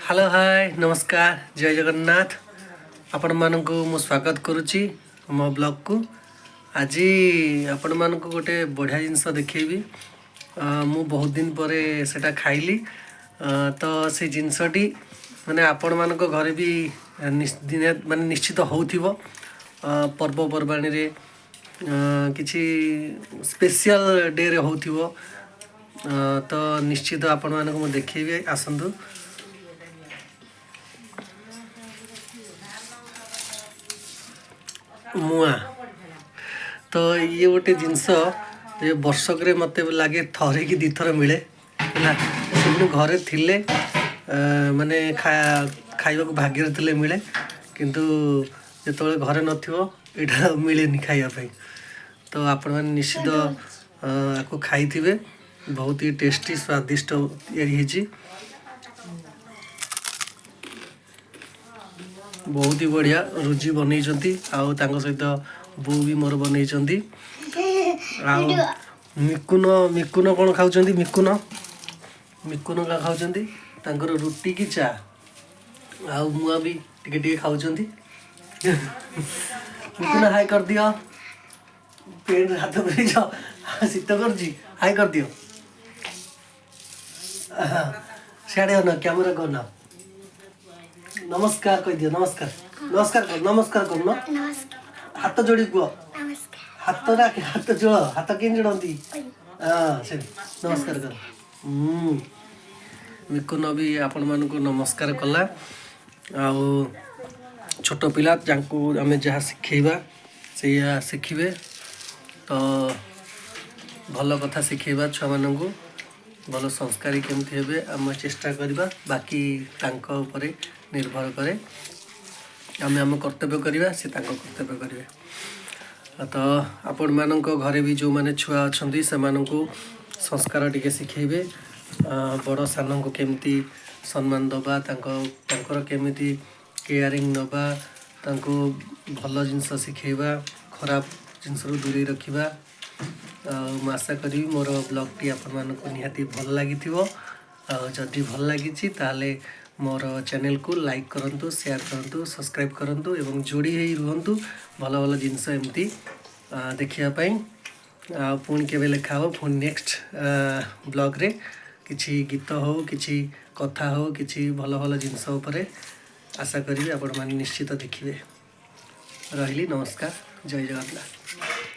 Hello, ହାଏ, ନମସ୍କାର, ଜୟ ଜଗନ୍ନାଥ। ଆପଣମାନଙ୍କୁ ମୁଁ ସ୍ୱାଗତ କରୁଛି ମୋ ବ୍ଲଗ୍କୁ। ଆଜି ଆପଣମାନଙ୍କୁ ଗୋଟେ ବଢ଼ିଆ ଜିନିଷ ଦେଖେଇବି। ମୁଁ ବହୁତ ଦିନ ପରେ ସେଇଟା ଖାଇଲି। ତ ସେ ଜିନିଷଟି ମାନେ ଆପଣମାନଙ୍କ ଘରେ ବି ଦିନେ ମାନେ ନିଶ୍ଚିତ ହେଉଥିବ, ପର୍ବପର୍ବାଣିରେ, କିଛି ସ୍ପେଶିଆଲ ଡେରେ ହେଉଥିବ। ତ ନିଶ୍ଚିତ ଆପଣମାନଙ୍କୁ ମୁଁ ଦେଖେଇବି, ଆସନ୍ତୁ। ମୁଆଁ। ତ ଇଏ ଗୋଟେ ଜିନିଷ ଯେ ବର୍ଷକରେ ମୋତେ ଲାଗେ ଥରେ କି ଦୁଇଥର ମିଳେ। ହେଲା, ସେ ପୁଣି ଘରେ ଥିଲେ, ମାନେ ଖାଇବାକୁ ଭାଗ୍ୟରେ ଥିଲେ ମିଳେ। କିନ୍ତୁ ଯେତେବେଳେ ଘରେ ନଥିବ, ଏଇଟା ମିଳେନି ଖାଇବା ପାଇଁ। ତ ଆପଣମାନେ ନିଶ୍ଚିତ ଆକୁ ଖାଇଥିବେ। ବହୁତ ହି ଟେଷ୍ଟି, ସ୍ୱାଦିଷ୍ଟ ତିଆରି ହେଇଛି। ବହୁତ ହି ବଢ଼ିଆ ରୁଜି ବନେଇଛନ୍ତି ଆଉ ତାଙ୍କ ସହିତ ବୋଉ ବି ମୋର ବନେଇଛନ୍ତି। ଆଉ ମିକୁନ, ମିକୁନ କ'ଣ ଖାଉଛନ୍ତି? ମିକୁନ, ମିକୁନ କ'ଣ ଖାଉଛନ୍ତି? ତାଙ୍କର ରୁଟି କି ଚା ଆଉ ମୁଆଁ ବି ଟିକେ ଟିକେ ଖାଉଛନ୍ତି। ମିକୁନ, ହାଇ କରିଦିଅ। ପେଣ୍ଟ ହାତ ପୁରେଇଛ, ଶୀତ କରୁଛି। ହାଇ କରିଦିଅ। ସିଆଡ଼େ ଅନ, କ୍ୟାମେରା କରୁନ। ନମସ୍କାର କହିଦିଅ। ନମସ୍କାର, ନମସ୍କାର କର, ନମସ୍କାର କରୁନ। ହାତ ଯୋଡ଼ି କୁହ। ହାତ ରାଖି, ହାତ ଯୋଡ଼। ହାତ କେମିତି ଯୋଡ଼ନ୍ତି? ହଁ, ସେଠି ନମସ୍କାର କର। ମିକୁନ ବି ଆପଣମାନଙ୍କୁ ନମସ୍କାର କଲା। ଆଉ ଛୋଟ ପିଲା, ଯାଙ୍କୁ ଆମେ ଯାହା ଶିଖେଇବା ସେଇଆ ଶିଖିବେ। ତ ଭଲ କଥା ଶିଖେଇବା ଛୁଆମାନଙ୍କୁ, ଭଲ ସଂସ୍କାରୀ କେମିତି ହେବେ ଆମେ ଚେଷ୍ଟା କରିବା। ବାକି ତାଙ୍କ ଉପରେ ନିର୍ଭର କରେ। ଆମେ ଆମ କର୍ତ୍ତବ୍ୟ କରିବା, ସେ ତାଙ୍କ କର୍ତ୍ତବ୍ୟ କରିବେ। ତ ଆପଣମାନଙ୍କ ଘରେ ବି ଯେଉଁମାନେ ଛୁଆ ଅଛନ୍ତି, ସେମାନଙ୍କୁ ସଂସ୍କାର ଟିକେ ଶିଖେଇବେ। ବଡ଼ ସାନଙ୍କୁ କେମିତି ସମ୍ମାନ ଦେବା, ତାଙ୍କର କେମିତି କେୟାରିଂ ନେବା, ତାଙ୍କୁ ଭଲ ଜିନିଷ ଶିଖେଇବା, ଖରାପ ଜିନିଷରୁ ଦୂରେଇ ରଖିବା। ଆଉ ମୁଁ ଆଶା କରିବି ମୋର ବ୍ଲଗ୍ଟି ଆପଣମାନଙ୍କୁ ନିହାତି ଭଲ ଲାଗିଥିବ। ଆଉ ଯଦି ଭଲ ଲାଗିଛି, ତାହେଲେ ମୋର ଚ୍ୟାନେଲକୁ ଲାଇକ୍ କରନ୍ତୁ, ସେୟାର କରନ୍ତୁ, ସବସ୍କ୍ରାଇବ୍ କରନ୍ତୁ ଏବଂ ଯୋଡ଼ି ହେଇ ରୁହନ୍ତୁ ଭଲ ଭଲ ଜିନିଷ ଏମିତି ଦେଖିବା ପାଇଁ। ଆଉ ପୁଣି କେବେ ଲେଖା ହେବ, ପୁଣି ନେକ୍ସଟ ବ୍ଲଗ୍ରେ କିଛି ଗୀତ ହଉ, କିଛି କଥା ହଉ, କିଛି ଭଲ ଭଲ ଜିନିଷ ଉପରେ ଆଶା କରିବି ଆପଣମାନେ ନିଶ୍ଚିତ ଦେଖିବେ। ରହିଲି, ନମସ୍କାର, ଜୟ ଜଗନ୍ନାଥ।